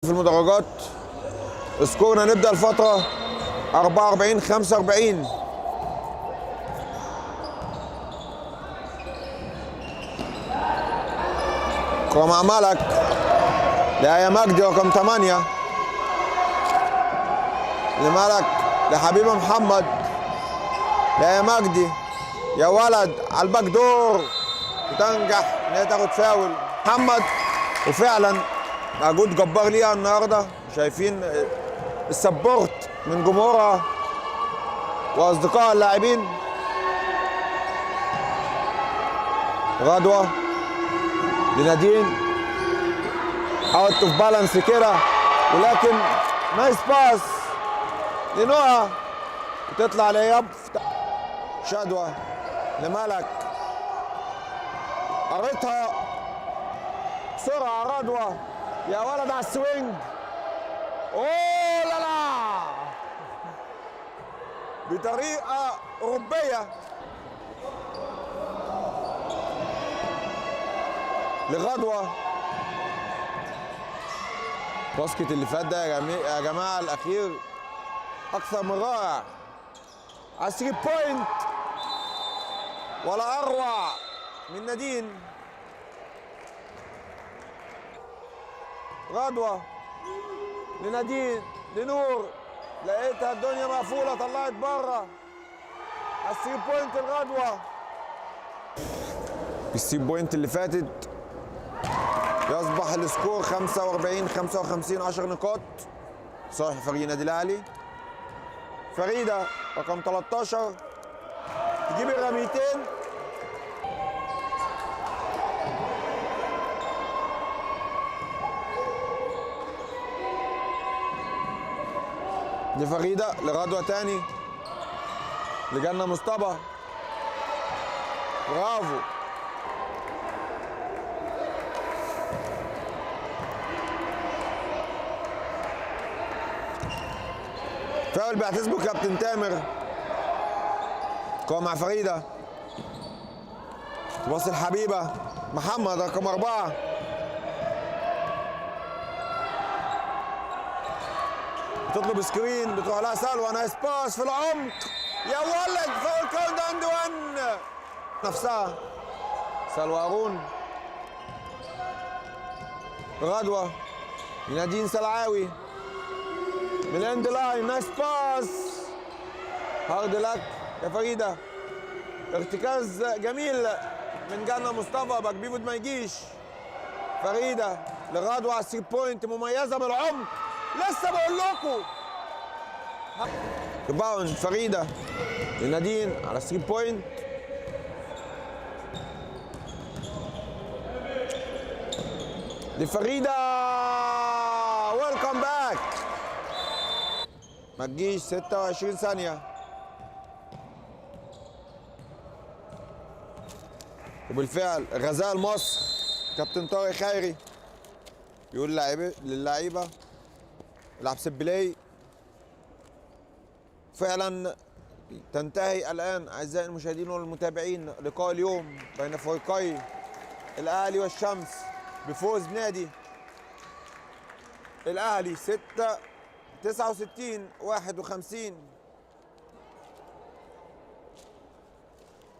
في المدرجات. score نا نبدا الفترة 44-45. كرة مع ملك، لا يا مجدي رقم 8 لملك، لحبيبه محمد، لا يا مجدي يا ولد على ال back door، وتنجح ان هي تاخد فاول محمد. وفعلا مجهود جبار ليها النهارده، شايفين ال support من جمهورها واصدقائها اللاعبين. غدوه لنادين out of balance كده، ولكن nice pass لنهى وتطلع لياب. شدوى لملك، قريتها بسرعة رضوى يا ولد على ال swing، اوه لا لا بطريقة أوروبية لغدوة. basket اللي فات ده يا جماعة الأخير أكثر من رائع على 3 point، ولا أروع من نادين. غدوة لنادين لنور، لقيتها الدنيا مقفولة طلعت بره على ال three point الغدوة. ال three point اللي فاتت يصبح ال score 45-55، 10 نقاط صالح فريق النادي الاهلي. فريدة رقم 13 تجيب الرميتين. لفريدة لغدوة تاني لجنة مصطفى، برافو. فاول بيعتذبه كابتن تامر. كورة مع فريدة، تباصي لحبيبة محمد رقم 4. بتطلب screen، بتروح لها سلوى، nice pass في العمق يا ولد، foul count and 1 نفسها سلوى هارون. غدوة لنادين سلعاوي من end line، nice pass، hard luck يا فريدة. ارتكاز جميل من جنة مصطفى، back pivot ما يجيش. فريدة لغدوة على ال three point، مميزة بالعمق، لسه بقول لكم. rebound فريدة لنادين على ال three point. لفريدة، welcome back. ما تجيش 26 ثانية. وبالفعل غزال مصر كابتن طارق خيري يقول للعيبة العب set play. فعلا تنتهي الآن أعزائي المشاهدين والمتابعين لقاء اليوم بين فريقي الأهلي والشمس بفوز نادي الأهلي 6 69 51.